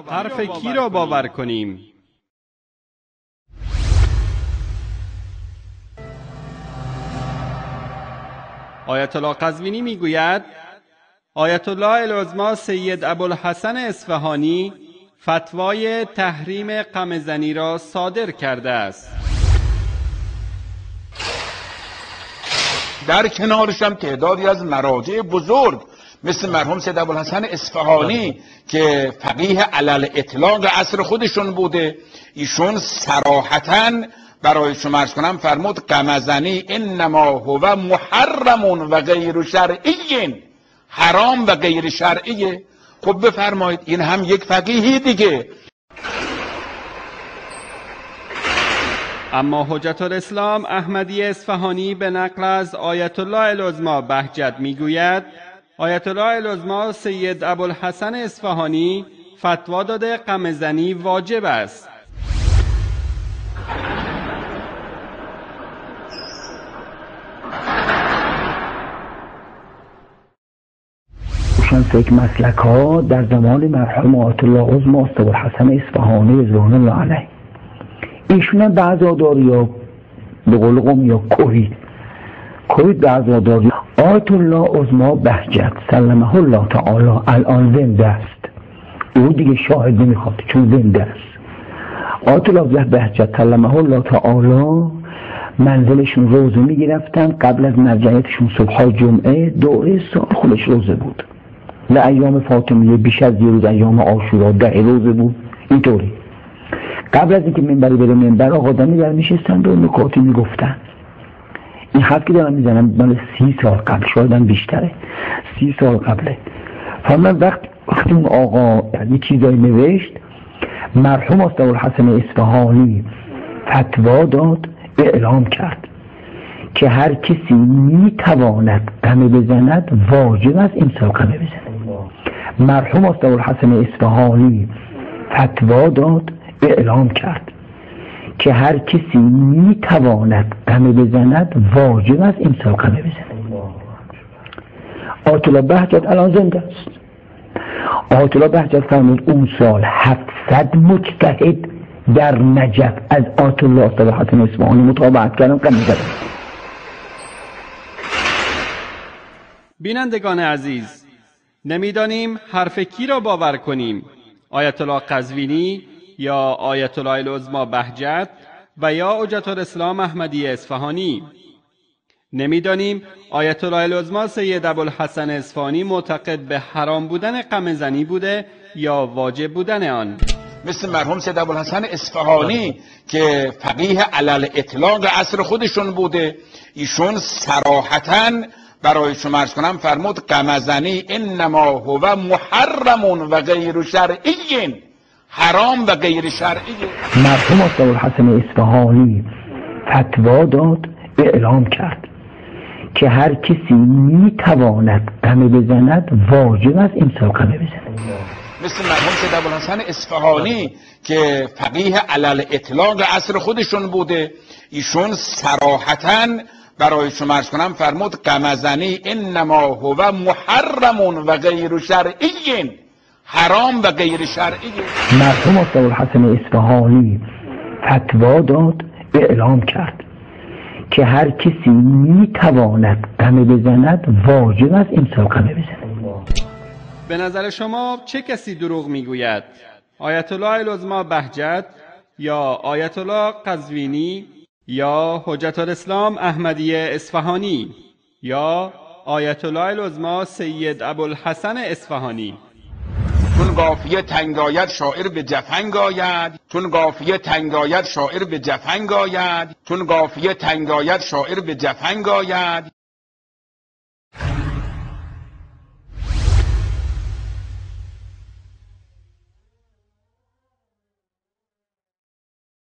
حرف کی را باور کنیم؟ آیت الله قزوینی میگوید آیت الله العظمی سید ابوالحسن اصفهانی فتوای تحریم قمه‌زنی را صادر کرده است. در کنارش هم تعدادی از مراجع بزرگ مثل مرحوم سید ابوالحسن اصفهانی که فقیه علل اطلاق عصر خودشون بوده، ایشون صراحتاً برای شما عرض کنم فرمود قمه‌زنی انما هو محرم و غیر شرعی، حرام و غیر شرعیه. خب بفرمایید این هم یک فقیهی دیگه. اما حجت الاسلام احمدی اصفهانی به نقل از آیت الله العظمی بهجت میگوید آیت الله العظمی سید ابوالحسن اصفهانی فتوا داده قمه‌زنی واجب است. فکر مسلک ها در زمان مرحوم آیت الله عظمی ابوالحسن اصفهانی رضوان الله علیه، ایشون هم به عزاداری یا به قول قوم یا کوید به عزاداری. آیت الله عظمی بهجت سلمه الله تعالی الان زنده است، او دیگه شاهد نمیخواد چون زنده است. آیت الله بهجت سلمه الله تعالی منزلشون روزه میگرفتن، قبل از مرجعیتشون صبح جمعه دوره سال خودش روزه بود، نه ایام فاطمیه بیش از یه روز، ایام عاشورا 10 روزه بود. اینطوری قبل از اینکه منبری بره منبر آقا دمی در میشستن و نکاتی میگفتن. این حرف که دارم میزنم مال 30 سال قبل، شاید بیشتره، 30 سال قبله. فمن وقتی اون آقا یه چیزایی نوشت، مرحوم ابوالحسن اصفهانی فتوا داد، اعلام کرد که هر کسی میتواند قمه بزند واجب است امسال قمه بزند. مرحوم ابوالحسن اصفهانی فتوا داد، اعلام کرد که هر کسی میتواند قمه بزند واجب است امسال قمه بزند. آیت الله بهجت الان زنده است. آیت الله بهجت فرمود اون سال 700 مجتهد در نجف از آیت الله ابوالحسن اصفهانی متابعت کردن، قمه زدن. بینندگان عزیز، نمیدانیم حرف کی را باور کنیم، آیت الله قزوینی یا آیت الله العظمی بهجت و یا حجت الاسلام احمدی اصفهانی. نمیدانیم آیت الله العظمی سید ابوالحسن اصفهانی معتقد به حرام بودن قمه‌زنی بوده یا واجب بودن آن. مثل مرحوم سید ابوالحسن اصفهانی که فقیه علل اطلاق عصر خودشون بوده، ایشون صراحتاً برای شما عرض کنم فرمود قمه‌زنی انما هو محرم و غیر شرعی، حرام و غیر شرعی. مرحوم ابوالحسن اصفهانی فتوا داد، اعلام کرد که هر کسی میتواند قمه بزند واجب است امسال قمه بزند. مثل مرحوم سید ابوالحسن اصفهانی که فقیه علل اطلاق عصر خودشون بوده، ایشون صراحتاً برای شما عرض کنم فرمود قمه‌زنی انما هو محرم و غیر شرعی، حرام و غیر شرعی. مرحوم ابوالحسن اصفهانی فتوا داد، اعلام کرد که هر کسی میتواند قمه بزند واجب است امسال قمه بزند. به نظر شما چه کسی دروغ میگوید؟ آیت الله العظمی بهجت یا آیت الله قزوینی یا حجت الاسلام احمدی اصفهانی یا آیت الله العظمی سید ابوالحسن اصفهانی؟ چون قافیه تنگ آید شاعر به جفنگ آید، چون قافیه تنگ آید شاعر به جفنگ آید، چون قافیه تنگ آید شاعر به جفنگ آید.